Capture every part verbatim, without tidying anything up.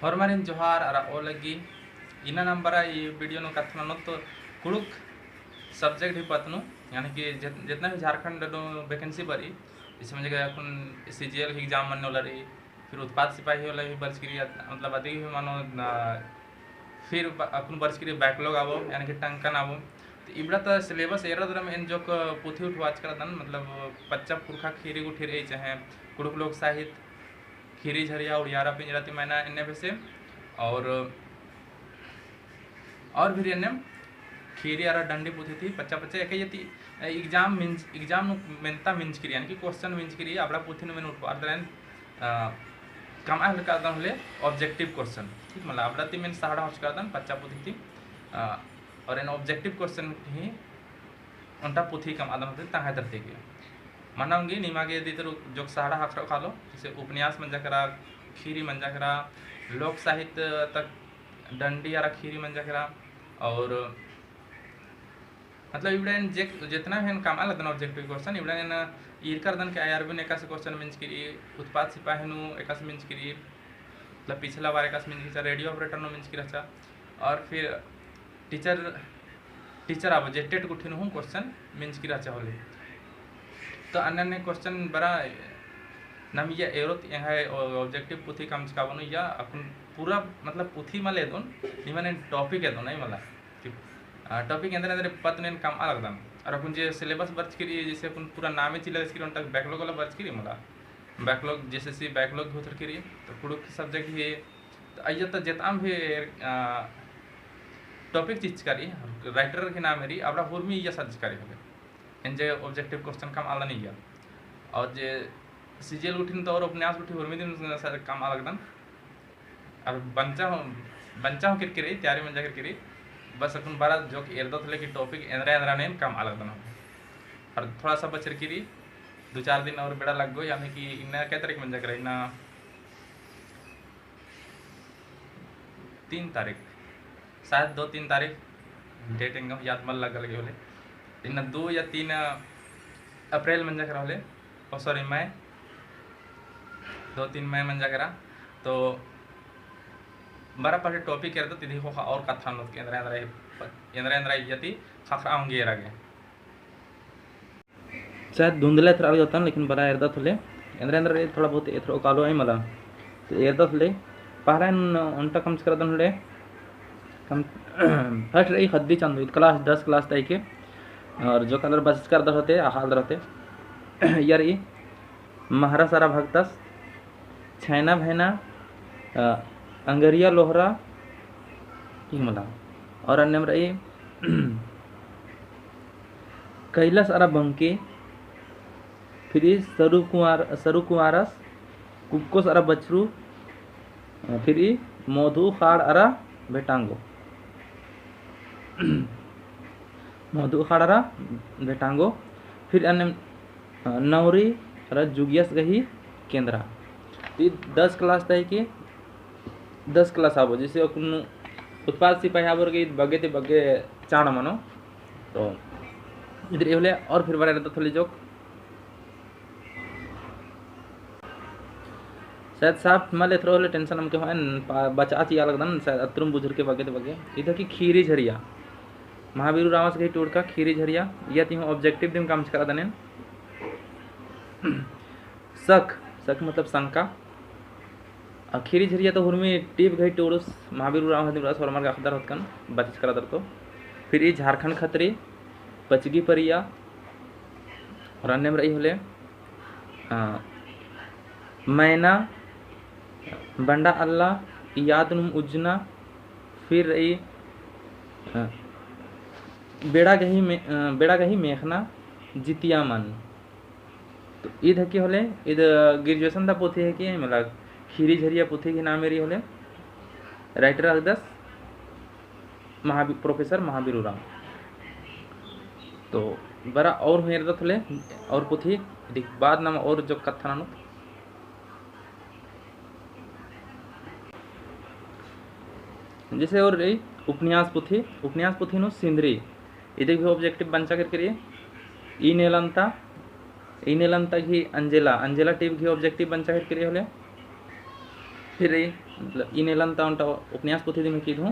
होरमारिन जोहार अरा ओलग्गी। इन्ना नाम बरा ई video नू कत्था ननोत कुँड़ुख़ subject ही पत्त नू, यानी कि जित-, जितना भी झारखंड नू vacancy बरई, इसमें जगह अक्कुन CGL ही exam मन्ने वाला रई, फिर उत्पाद सिपाही वाला भी बरचकी रई, मतलब अदी भी मनो ना, फिर ब-, अक्कुन बरचकी रई backlog आबो, यानी कि टंकन आबो। तो इबड़ा ता syllabus एरा दरम एन जोक पुथी उठवाचका रअदन, मतलब पच्चा पुरखा खीरी गुट्ठी रई, चाहे कुँड़ुख़ लोक साहित्य, खीरी झरिया, उड़ियारा पिंजरा ती मैना एन्ने बेसे, और, और भी एन्ने खीरी अरा डंडी पुथी ती पच्चा पच्चा एका इय्या ती, अ, exam मिंज-, exam नू मेन्ता मिंजकी रई, यानी कि question मिंजकी रई, अबड़ा पुथी नू मेन उठवारदन, अ, कमआ हलकादन होले objective question, ठीक मला, अबड़ा ती मेन सहाड़ा होचकादन पच्चा पुथी ती, अ, और एन objective question ही ओन्टा पुथी कमआदन होले तंग्है तरती गे। मना ओंगी निमा गे इदी तरु जोक सहाड़ा ख़क्खरओ कालो, जैसे उपन्यास मंजा केरा, खीरी मंजा केरा, लोक साहित्य तक डंडी अरा खीरी मंजा केरा, और मतलब इबड़ा एन जे-, जितना भी एन कमआ लगदन objective question, इबड़ा एन ईरकादन कि IRB नू एकासे question मिंजकी रई, उत्पाद सिपाही नू एकासे मिंजकी रई, मतलब पिछला बार एकासे मिंजकी रहचा, radio operator नू मिंजकी रहचा, और फिर teacher, teacher आबो जे TET गुट्ठी नू हूँ question मिंजकी रहचा होले। तो अन्ने अन्ने question बरा नम इय्या एरोत एंग्है objective पुथी कमचकाबओन इय्या अक्कुन पूरा मतलब पुथी मल एदोन, निमन एन topic एदोन, नहीं मला। ठीक। आ, topic एन्देर एन्देर पत्त नू एन कमआ लगदन। और अक्कुन जे syllabus बरचकी रई, जैसे अक्कुन पूरा नामे चिल्ला बरचकी रई, ओन्टा backlog वाला बरचकी रई मला। Backlog, JSSC backlog होथरकी रई, तो कुँड़ुख़ subject ही, तो अइय्या तो जेताम भी, आ, topic चिच्चका रई, writer ही नामे रई, अबड़ा हुरमी इय्या सर्चका रई होले। एन जे objective question कमआलन इय्या। और जे CGL गुट्ठिन तो और उपन्यास गुट्ठी हुरमी दिम स-, कमआ लगदन। अब बंचा हूँ, बंचा हूँ केरकी रई, तैयारी मंजा केरकी रई। बस अक्कुन बरा जोक एरदत होले कि topic एन्देरा एन्देरा नू एन कमआ लगदन। और थोड़ा सा बचरकी रई, दो चार दिन और बेड़ा लग्गो, यानी कि इन्ना कै तारीख मंजा केरा, इन्ना तीन तारीख, शायद दो तीन तारीख, date एंगा याद मल लग्गा लगी होले। इन्ना दो या तीन अप्रैल मंजा केरा होले, ओ sorry, मई, दो तीन मई मंजा केरा। तो बरा पहले topic एरदत, इदी ख़ोख़ा और कत्था ननोत कि एन्देरा एन्देरा, एन्देरा एन्देरा इय्या ती ख़क्खरआ ओंगी एरा गे। शायद धुंधला एथरआ लगी होतन, लेकिन बरा एरदत होले, एन्देर एन्देर थोड़ा बहुत एथरओ कालो आई मला। तो एरदत होले, पहला एन ओन्टा कमचका रअदन होले, कम, first रई ख़द्दी चांदो, ईद class, दस class ता हिके, और जोक आलर बचचका रअदर होते, अख़आ लगदर होते, इय्या रई, महरस अरा भगतस, छैना भैना, अ, अंगरिया लोहरा, ठीक मला। और अन्नेम रई, कैलस अरा बंकी, फिरी सरु कुंवार-, सरु कुंवारस, कुक्कोस अरा बछरू, अ, फिरी मोधु खाड़ अरा भेटांगो। मोधु खाड़ अरा भेटांगो, फिर अन्नेम अ, नौरी अरा जुगियस गही केंद्रा। ई दस class ता हिके, दस class आबो, जैसे अक्कुन उत्पाद सिपाही आबोर गे ईद बग्गे ती बग्गे चाड़ मनो। तो इदर होले और फिर बरा एरदत होले जोक। शायद साफ मल एथरओ होले tension अमके होएन, पा-, बचआ चिआ लगदन, शायद अत्रुम बुझुरके बग्गे ती बग्गे। इद हिके खीरी झरिया। महावीर उराँवस गही टूड़का खीरी झरिया, इय्या ती हूँ objective दिम कमचका रअदन एन। शक, शक मतलब शंका। आ खीरी झरिया तो हुरमी टीप गही टूड़ुस महावीर उराँव हदिम रअस होरमर गे अख़दर होतकन बचचका रअदर तो। फिर ई झारखंड खतरी, पचगी परिया, और अन्नेम रई होले, आ, मैना, बंडा अल्ला, याद नुम उज्जना, फिर रई, आ, बेड़ा गही मे-, आ, बेड़ा गही मेखना, जितिया मन। तो ईद हिके होले, ईद graduation ता पुथी हिके, मतलब खीरी झरिया पुथी गही नामे रई होले, writer अख़दस महावी-, professor महावीर उराँव। तो बरा और हूँ एरदत होले, और पुथी, इदी बाद नम और जोक कत्था ननोत। जैसे और रई उपन्यास पुथी, उपन्यास पुथी नू सिंदरी, इदी गही objective बंचा केरकी रई, ई नेलंता, ई नेलंता गही अंजेला, अंजेला टीप गही objective बंचा केरकी रई होले। फिर ई, मतलब, ईन एलन ता ओन्टा उपन्यास पुथी दिम कीधों।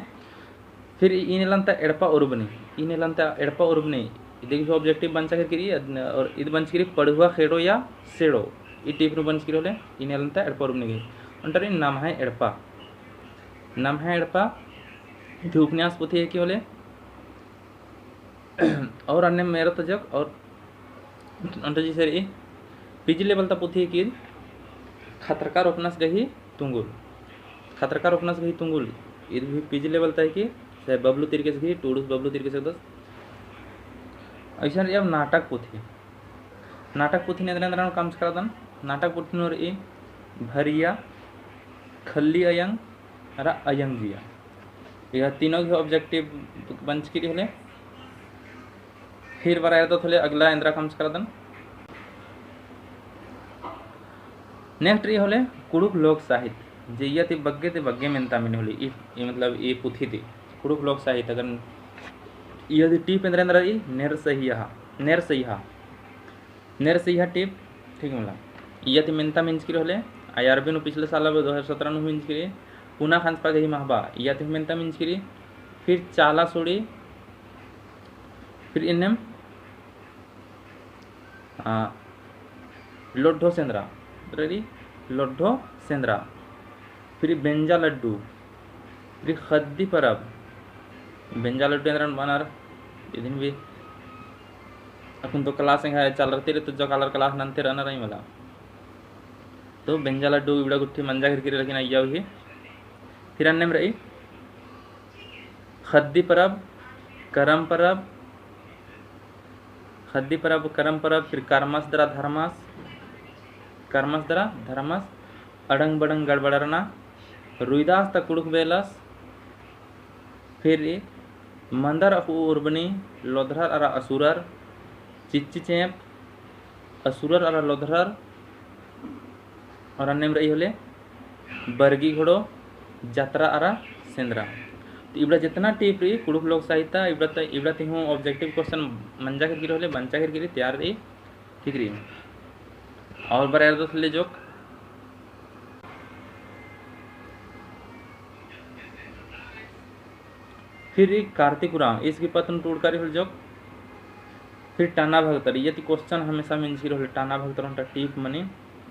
फिर ईन एलन ता एड़पा उर्बनी, ईन एलन ता एड़पा उर्बनी, इदी गही objective बंचा केरकी रई, अद-, और इद बंचकी रई पढ़ुआ खेड़ो या सेड़ो, ई type नू बंचकी रई होले, ईन एलन ता एड़पा उर्बनी गही। ओन्टा रई नम्है एड़पा, नम्है एड़पा, इदी उपन्यास पुथी हेके होले, और अन्ने मेरा तजक और अंटो जी सर ई PG level ता पुथी हेके ईद खतरका रोपनस गही तुंगुल, खतरका रोपनस गही तुंगुल, ईद भी PG level ता हेके, से बबलू तिरकेस गही, टूड़ूस बबलू तिरकेस एकदस। अइसन रई अब नाटक पुथी, नाटक पुथी नू एन्दरा एन्दरा नू कमचका रअदन, नाटक पुथी नू रई भरिया, खल्ली अयंग, अरा अयंग जिया। इया तीनों गही objective बंचकी रई होले। फिर बरआ एरदत होले अगला एन्दरा कमचका रअदन। Next रई होले कुँड़ुख़ लोक साहित्य, जे इया ती बग्गे ती बग्गे मेन्ता मनी होले, ई, ई मतलब ई पुथी ती, कुँड़ुख़ लोक साहित्य, अगर इया ती type एन्दरा एन्दरा रई, नेरसइहा, नेरसइहा। नेरसइहा type, ठीक मला। इया ती मेन्ता मिंजकी रई होले, IRB नू पिछले साल अब दो हज़ार सत्रह नू मिंजकी रई, पुना खंजपा गही महबा, इया ती मेन्ता मिंजकी रई, फिर चाला सुड़ी, फिर इन्नेम, आ, लोड्ढो सेंदरा, रई, लोड्ढो सेंदरा। फिर बेंजा लड्डू, फिर ख़द्दी परब। बेंजा लड्डू एन्दरन बअनर, इदिन भी अक्कुन तो class एंग्है चालरती रई, तो जो कालर class नन्ते रअनर रई मला। तो बेंजा लड्डू इबड़ा गुट्ठी मंजा केरकी रई, लेकिन अइय्या भी। फिर अन्नेम रई ख़द्दी परब, करम परब, ख़द्दी परब, करम परब, फिर करमस दरा धर्मस, करमस दरा धर्मस, अड़ंग बड़ंग गड़बड़रना, रुइदास ता कुँड़ुख़ बेलस, फिर मन्दर अख़ु उर्बनी, लोधरर अरा असुरर, चिच्ची चेंप, असुरर अरा लोधरर, और अन्नेम रई होले बरगी घोड़ो, जतरा अरा सेंदरा। तो इबड़ा जेतना type रई कुँड़ुख़ लोक साहित्य, इबड़ा त-, इबड़ा ती हूँ objective question मंजा केरकी रई होले, बंचा केरकी रई, तैयार रई, ठीक रई। और बरआ एरदत होले जोक। फिर ई कार्तिक उराँव, ईस गही पत्त नू टूड़का रई होले जोक। फिर टना भगतर, इया ती question हमेशा मिंजकी रई होले, टना भगतर ओन्टा type मनी,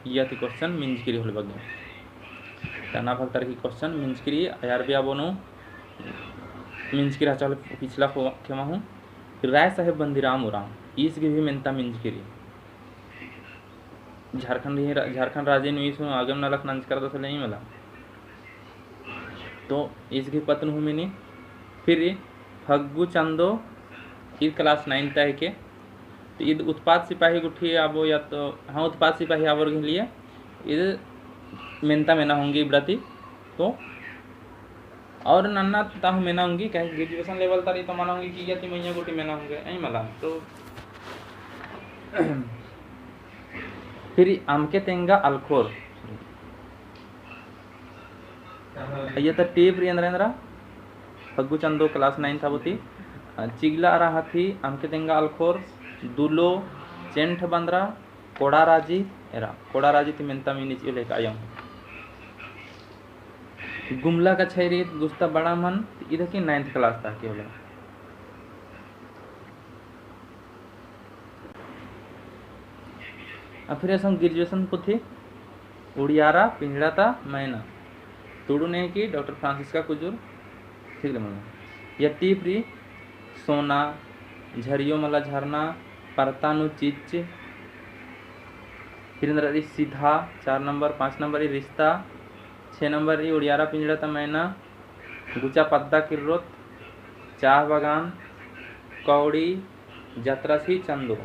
इया ती question मिंजकी रई होले बग्गे। टना भगतर गही question मिंजकी रई, IRB आबो नू मिंजकी रहचा होले पिछला खो-, खेमा हूँ। फिर राय साहेब बंदीराम उराँव, ईस गही भी मेन्ता मिंजकी रई। झारखंड ही रा-, झारखंड राजी नू ईस हूँ आगम नलख नंजकर दस ले ही मला। तो ईस गही पत्त नू हूँ मनी। फिर फग्गू चंदो, ईद class ninth ता हेके। तो ईद उत्पाद सिपाही गुट्ठी आबो या तो, हाँ, उत्पाद सिपाही आबोर गही लिए ईद मेन्ता मेना ओंगी इबड़ा ती। तो और नन्ना ता हूँ मेना ओंगी, काहे graduation level ता रई तो मना ओंगी कि इया ती मइय्याँ गुट्ठी मेना ओंगी, अई मला। तो फिर अमके तेंगा अलखोर। अइय्या ता type रई एन्दरा एन्दरा, फग्गू चंदो class ninth आबो ती, अ, चिगला अरा हाथी, अमके तेंगा अलखोर, दुलो, चेंठ बंदरा, कोड़ा राजी, एरा, कोड़ा राजी ती मेन्ता मिनी चिओ लेका आयम। गुमला कछैरी, गुस्ता बड़ा मन, ईद हेके ninth class ता हेके होले। आ फिर असन graduation पुथी, उड़ियारा पिंजड़ा ता मैना। तुड़ुन हेके डॉक्टर फ्रांसिस्का कुजूर, ठीक ले मनो। या type रई सोना, झरियो मला झरना, परता नू चिच्च, फिर एन्दरा रई सीधा, चार नंबर, पाँच नंबर रई रिश्ता, छे नंबर रई उड़ियारा पिंजड़ा ता मैना, गुचा पद्दा किर्रोत, चाह बगान, कौड़ी, जतरा सी चंदो।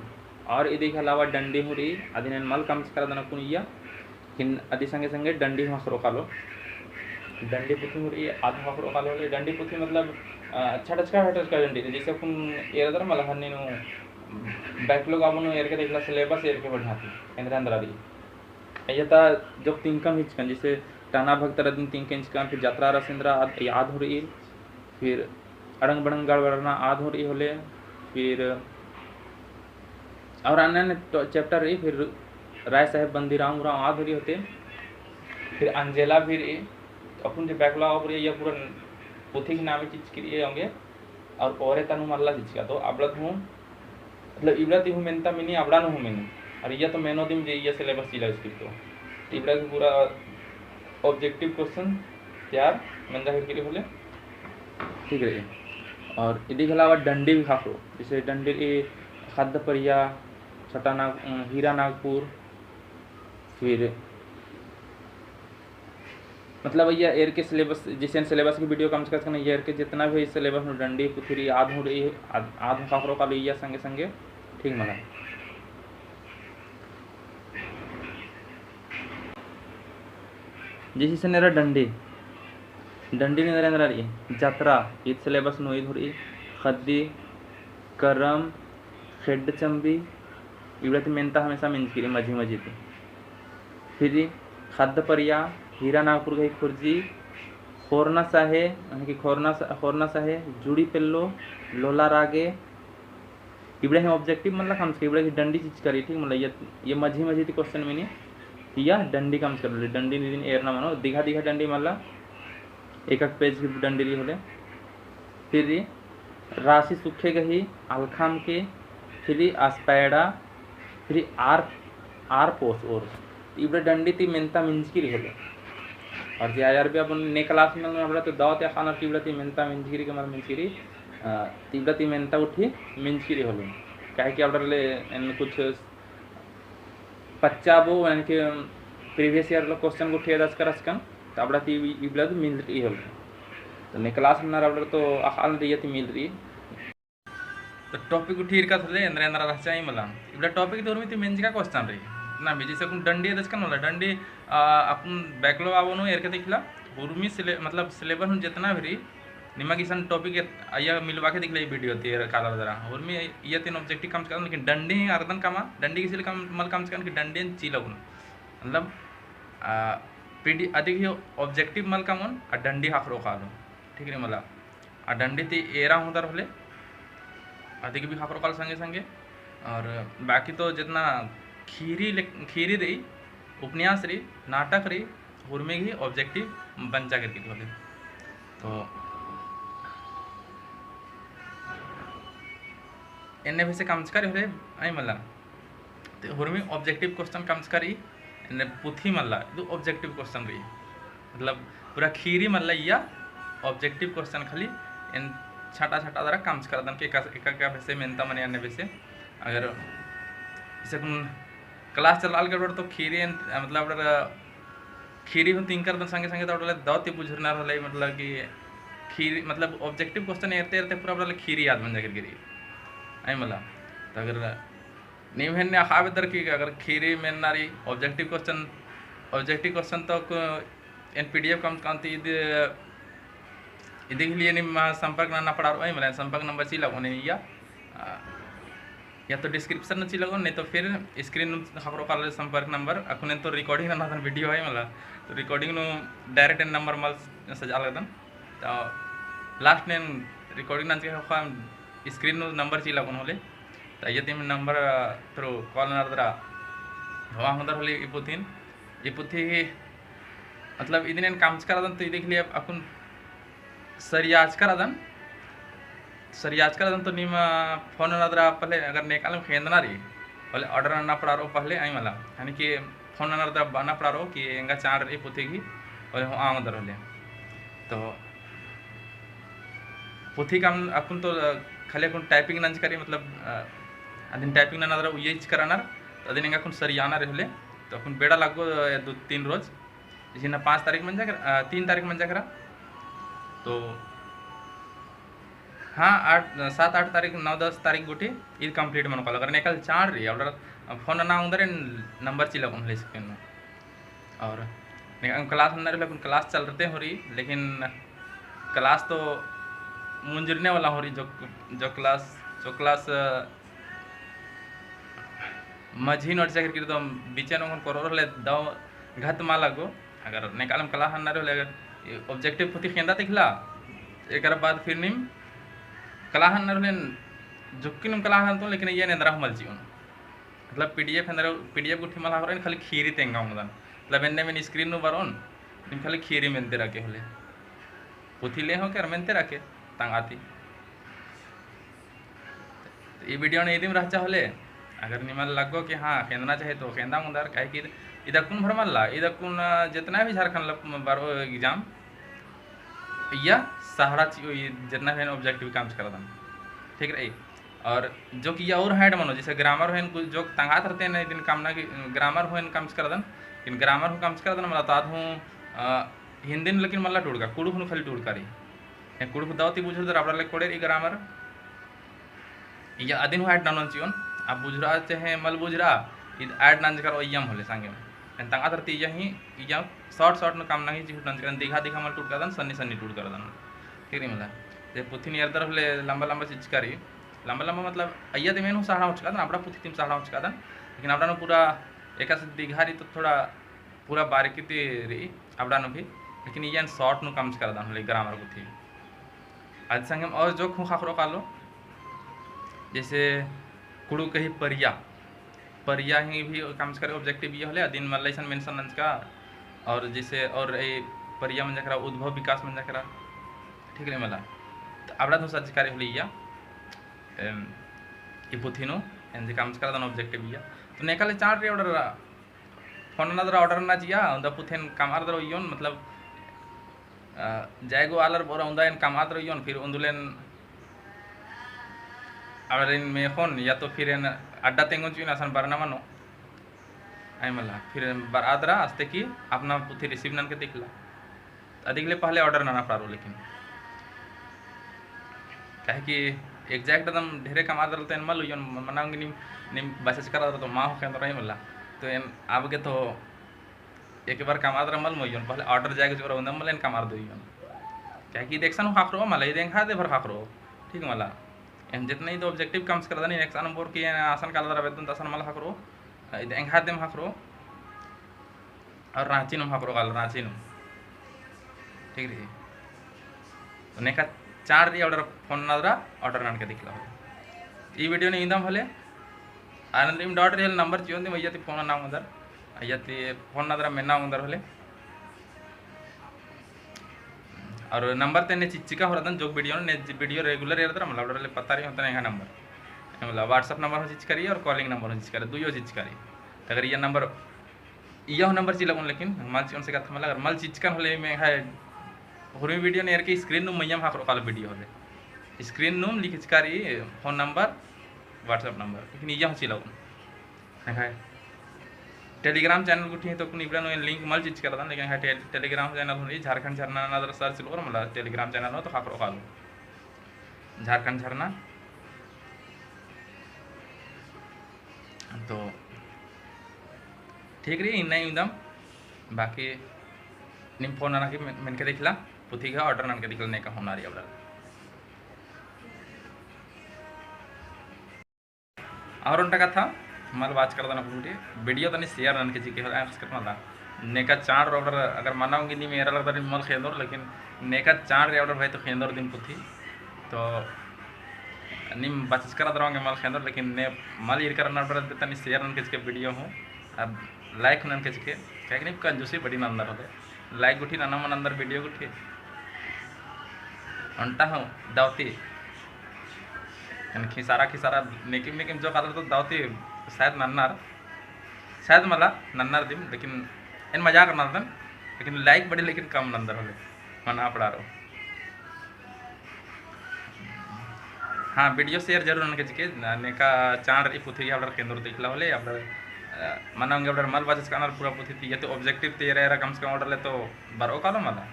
और इदी के अलावा डंडी हूँ रई, अदिन एन मल कमचका रअदन अक्कुन इय्या। लेकिन अदी संगे संगे डंडी हूँ ख़क्खरओ कालो। डंडी पुथी हूँ रई, आद ख़क्खरओ कालो होले। डंडी पुथी मतलब, अ, छटचका छटचका डंडी, जैसे अक्कुन एरदर मला हन्नी नू backlog आबो नू एरके देखला, syllabus एरके बढ़िया ती, एन्दरा एन्दरा रई। अइय्या ता जोक तिंकम हिचकन, जैसे टना भगतर अदिन तिंकम हिचकन, फिर जतरा अरा सेंदरा आद, आद हूँ रई, फिर अड़ंग बड़ंग गड़बड़रना आद हूँ रई होले, फिर और अन्य अन्य तो chapter रई, फिर राय साहेब बंदीराम उराँव आद हूँ रई होते। फिर अंजेला भी रई, अक्कुन जे backlog आबो रई, इया पूरा पुथी गही नामे चिचकी रई औंगे, और ओरे तनु मल्ला चिचका। तो अबड़ा ती हूँ, मतलब इबड़ा ती हूँ मेन्ता मेनी, अबड़ा नू हूँ मेनी, और इया तो मेनो दिम जे इया syllabus चिला स्क्रिप्ट तो। तो इबड़ा गही पूरा objective question तैयार मंजा केरकी रई होले, ठीक रई। और इदी के अलावा डंडी भी ख़क्खरो, जैसे डंडी रई ख़द्द परिया, छटा नाग-, अ, हीरा नागपुर, फिर मतलब इया एरके syllabus, जैसे syllabus की video कमचका रहचकन, इया एरके जितना भी syllabus नू डंडी पुथी रई, आद हूँ रई, आद, आद हूँ ख़क्खरो कालो इया संगे संगे, ठीक मला। जैसे इसन एरा डंडी, डंडी नू एरा एन्दरा रई, जतरा, ईद syllabus नू ईद हूँ रई, ख़द्दी, करम, ख़ेड्ड चम्बी, इबड़ा ती मेन्ता हमेशा मेंजकी रई मझी मझी ती। फिर ख़द्द परिया, हीरा नागपुर गही खुर्जी, ख़ोरना साहे, यानी कि ख़ोरना सा-, ख़ोरना साहे, जुड़ी पेल्लो, लोला रागे, इबड़ा ही objective मल्ला कमचका, इबड़ा ही डंडी चिचका रई, ठीक मला, ये, ये मझी मझी ती question मेनी, इया डंडी कमचका रई, डंडी निदिन एरना मनो, दिघा दिघा डंडी मल्ला, एकक page की डंडी रई होले। फिर रई रासी सुखे गही, अलखम के, फिर रई आसपैड़ा, फिर रई आर, आर पोस और। इबड़ा डंडी ती मेन्ता मेंजकी रई होले। और जे आयर भी अपन ने class में अबड़ा तो दव ती अख़ालनर कि इबड़ा ती मेन्ता मेंजकी रई कि मल मेंजकी रई, अ, ती इबड़ा ती मेन्ता गुट्ठी मेंजकी रई होले। काहे कि अबड़ा ले एन कुछ पच्चा बो, यानी कि previous year लो question गुट्ठी एदचका रहचकन, तो अबड़ा ती इबड़ा ती मिल रई होले। तो ने class ननर अबड़ा तो अख़ालन रई ती मिल रई। तो topic गुट्ठी ईरका होले एन्दरा एन्दरा रहचा ई मला। इबड़ा topic तो उर्मी ती मेंजका question रई। ना भी जैसे अक्कुन डंडी एदचकन मला, डंडी, आ, अक्कुन backlog आबो नू एरके देखला, उर्मी सिले-, मतलब syllabus नू जितना भी रई, निमा गे इसन topic अइय्या मिलवा के देखले ई video ती एरा काला दरा। उर्मी इया तीन objective कमचका रअदन, लेकिन डंडी ही अरदन कमा, डंडी किसिल कम, मल कमचका रअदन कि डंडी एन चिआ लगोन। मतलब, आ, पीडी अदिक ही objective मल कमोन, आ डंडी ख़क्खरो कालो। ठीक रई मला। आ डंडी ती एरा हूँ दरा होले, अदिक भी ख़क्खरो कालो संगे संगे। और बाकी तो जितना ख़ीरी ले-, ख़ीरी रई, उपन्यास रई, नाटक रई, उर्मी गही objective बंचा केरकी रई होले। तो एन्ने बेसे कमचका रई होले, अई मला। तो उर्मी objective question कमचका रई, एन्ने पुथी मल्ला, इदु objective question रई। मतलब पूरा ख़ीरी मल्ला इया objective question खाली एन छटा छटा दरा कमचका रअदन कि एका, एका, एका बेसे मेन्ता मने अन्ने बेसे। अगर जैसे अक्कुन class चलाल गड़बड़ तो ख़ीरी एन, मतलब अगर ख़ीरी हूँ तिंकर दन संगे संगे तो अबड़ा ले दव ती बुझुरना रहले, मतलब कि ख़ीरी, मतलब objective question एरते एरते पूरा अबड़ा ले ख़ीरी याद मंजा केरकी रई। अई मला। तो अगर नीम एन्ने अख़आ बेद्दर कि अगर ख़ीरी मेन्ना रई objective question, objective question तो क-, एन PDF कमचका रअदन ती इद, इदी गही लिए नीम संपर्क नना पड़ारओ, अई मला, संपर्क number चिआ लगोन इया, आ, या तो description नू चिआ लगोन, नहीं तो फिर screen नू ख़क्खरो कालो संपर्क number, अक्कुन एन तो recording नना रअदन video, अई मला, तो recording नू direct एन number मल सजआ लगदन। तो last नू एन recording नंजका ख़क्खरओ screen नू number चिआ लगोन होले। तो इया ती नीम number through call ननर दरा होआ ओंगदर होले ई पुथिन। ई पुथी मतलब इदिन एन कमचका रअदन तो इदी गही लिए अक्कुन सरियाचका रअदन, सरियाचका रअदन तो नीम phone ननर दरा पहले अगर नेकालम खेंदना रई, पहले order नना पड़ारओ पहले, अई मला, यानी कि phone ननर दरा बअना पड़ारओ कि एंगा चाड़ रई पुथी गही, पहले होआ ओंगदर होले। तो पुथी कम अक्कुन तो, अ, खाली अक्कुन typing नंजका रई, मतलब, अ, अदिन typing नना दरा उइय्या चिचका रअनर, तो अदिन एंगा अक्कुन सरियाना रई होले, तो अक्कुन बेड़ा लग्गो, अ, दो तीन रोज, जैसे ना पाँच तारीख मंजा केरा, अ, तीन तारीख मंजा केरा, तो हाँ, आठ, सात आठ तारीख, नौ दस तारीख गूटी ईद complete मनो कालो। अगर नेकाल चाड़ रई, order, अ, phone नना ओंगदर एन number चिआ लगोन होले screen नू। और ने-, class नन्ना रई, लेकिन class चलरते हूँ रई, लेकिन class तो मुंजुरने वाला हूँ रई, जो, जो class, जो class, अ, मझी नू एड़चा केरकी रई तो बीचे नू ओंगोन कोरओर होले दव घत मल लग्गो। अगर नेकालम class नन्ना रई होले, अगर objective पुथी खेंदा ती इकला, एकर बाद फिर नीम class नन्ना रई होले, जुक्की नीम class नन्तोन, लेकिन इय्या एन्दरा हूँ मल चिओन। मतलब PDF एन्दरा, PDF गुट्ठी मल ख़क्खरओन, खाली ख़ीरी तेंगा ओंगदन। मतलब एन्ने मेन screen नू बरओन, नीम खाली खीरी मेनते रअके होले। पुथी ले होके अरा मेनते रअके, तंगआ ती। तो ई video नू इदिम रहचा होले, अगर निमन लग्गो कि हाँ, खेंदना चाही तो खेंदा ओंगदर, काहे कि इद-, इद अक्कुन भर मल्ला, इद अक्कुन, अ, जितना भी झारखंड ल-, बरओ exam, इय्या सहारा चिओ, ई जितना भी objective काम चिचका रअदन। ठीक रई। और जोक इय्या और height मनो, जैसे grammar होएन कुछ जोक तंगआ तरते ने दिन काम ना कि grammar होएन काम चिचका रअदन, लेकिन grammar हूँ काम चिचका रअदन, मतलब तो आद हूँ, अ, हिंदी नू लेकिन मल्ला टूड़का, कुँड़ुख़ नू खाली टूड़का रई। ए कुँड़ुख़ दव ती बुझुरदर अबड़ा ले कोड़े रई grammar। इय्या अदिन हूँ add ननोन चिओन, अब बुझुरा चाहे मल बुझुरा, इद add नंजकर ओइयम होले संगे में। एन तंगआ तरती इय्या ही, इय्या short short नू काम नंगी चिहुट नंजकर, दिघा दिघा मल टूड़का रअदन, सन्नी सन्नी टूड़का रअदन। ठीक रई मला। जे पुथिन एरदर होले लंबा लंबा चिचका रई, लंबा लंबा मतलब अइय्या दिम एन हूँ सहारा चिचका रअदन, अबड़ा पुथी तिम सहारा चिचका रअदन, लेकिन अबड़ा नू पूरा एकासे दिघा रई तो थोड़ा पूरा बारीकी ती रई अबड़ा नू भी, लेकिन इय्या एन short नू काम चिचका रअदन होले grammar गुट्ठी। आद संगेम और जोक हूँ ख़क्खरओ कालो, जैसे कुँड़ुख़ गही परिया, परिया ही भी काम चिचका रई objective इय्या होले, अदिन मल्ला इसन mention नंजका, और जैसे और ए परिया मंजा केरा, उद्भव विकास मंजा केरा, ठीक रई मला। तो अबड़ा नू चिचका रई होले इय्या, एम, ई पुथी नू, एन जे काम चिचका रअदन objective इय्या। तो नेकाले चाड़ रई order phone नना दरा order नना चिआ, उन्दा पुथेन कमआर दरा उइयोन, मतलब, अ, जायगो आलर बोरा उन्दा एन कमआर दरा उइयोन, फिर उन्दुलेन आलरिन मेख़ोन, या तो फिर एन अड्डा तेंगोन चिओन असन बरना मनो। अई मला, फिर बरआ दरा आस्ते की अपना पुथी receive ननके दिखला। अदिगले पहले order नना पड़ारो लेकिन। काहे कि exact एकदम ढेरे कमआर दरा तो एन मल उइयोन, मना ओंगी नीम, नीम बचचका रअदर तो मा हो खेंदोर अई मला। तो एन अब गे तो एक बार कमआर दरा मल उइयोन, पहले order जायगो चिओर उन्दम मल एन कमआर दरा उइयोन। काहे कि इद एकसन ख़क्खरओ मला, इद एंग्है दे भर ख़क्खरओ, ठीक मला। एन जितना इद objective काम चिचका रअदन, एकसन बोर की एन असन काला दरा बेद्दन तो असन मल ख़क्खरओ, इद एंग्है देम ख़क्खरओ। और राँची नुम ख़क्खरओ कालो, राँची नुम। ठीक रई। तो नेका चाड़ रई order phone नना दरा order ननके दिखला होले। ई video नू इवंदम होले। आनंद नीम doubt रई होले number चिओन दिम, अइय्या ती phone नना ओंगदर। अइय्या ती phone नना दरा मेना ओंगदर होले। और number ते ने चिच्चका होरदन जोक video नू, ने video regular एरदर मतलब डरले पता रई होता नहीं number। मतलब WhatsApp number हूँ चिच्चका रई और calling number हूँ चिच्चका रई, दुइयो चिच्चका रई। तो अगर इय्या number इय्या हूँ number चिआ लगोन, लेकिन मल चिओन से कत्था मला, अगर मल चिच्चकन होले में है, हुरमी video नू एरके screen नू मइय्याँ ख़क्खरओ कालो video होले। Screen नू लिखचका रई phone number, WhatsApp number, लेकिन इय्या हूँ चिआ लगोन। है Telegram channel गुट्ठी तो कुन इबड़ा नू link मल चिच्चका रअदन, लेकिन है टे-, Telegram channel हूँ रई, झारखंड झरना नना दरा search चिओर मला Telegram channel हूँ तो ख़क्खरओ कालो। झारखंड झरना। तो ठीक रई, इन्ना इवंदम। बाकी नीम phone नना की मेन-, मेनके दिखला, पुथी गा order ननके दिखला, नेका होना रई अबड़ा। और ओन्टा कत्था, मल बाचका रअदन अक्कुन गुट्ठी, video तनी share ननके चिके होले, आँय ख़क्खरओ मला। नेका चाड़ रई order, अगर मना ओंगी नीम एरा लगदर नीम मल खेंदोर, लेकिन नेका चाड़ रई order भाई तो खेंदोर दिम पुथी। तो नीम बचचका रअदर ओंगे मल खेंदोर, लेकिन ने मल ईरका रअनर order तनी share ननके चिके video हूँ, अब like ननके चिके, काहे कि नीम कंजूसी बड़ी नन्दर होले। Like गुट्ठी नना मल नन्दर video गुट्ठी। ओन्टा हूँ दव ती। एन खिसारा खिसारा मेकिम मेकिम जोक आलर तो दव ती शायद नन्नर। शायद मला नन्नर दिम, लेकिन एन मजाक नन्दन, लेकिन like बड़ी लेकिन कम नन्दर होले। मना पड़ारो। हाँ, video share जरूर ननके चिके, न-, नेका चाड़ रई पुथी अबड़र खेंदोर दिखला होले, अबड़र, अ, मना ओंगे अबड़र मल बाचचका रअनर पूरा पुथी ती, या तो objective ती एरा एरा कम से कम order ले तो बरओ कालो मला।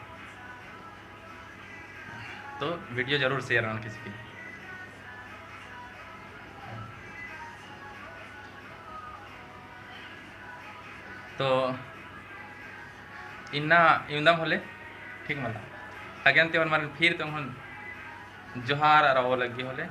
तो video जरूर share ननके चिके। तो इन्ना इवंदम होले, ठीक मला। अगेन ती होरमारिन फिर तो हूँ जोहार अरा ओलग्गी होले।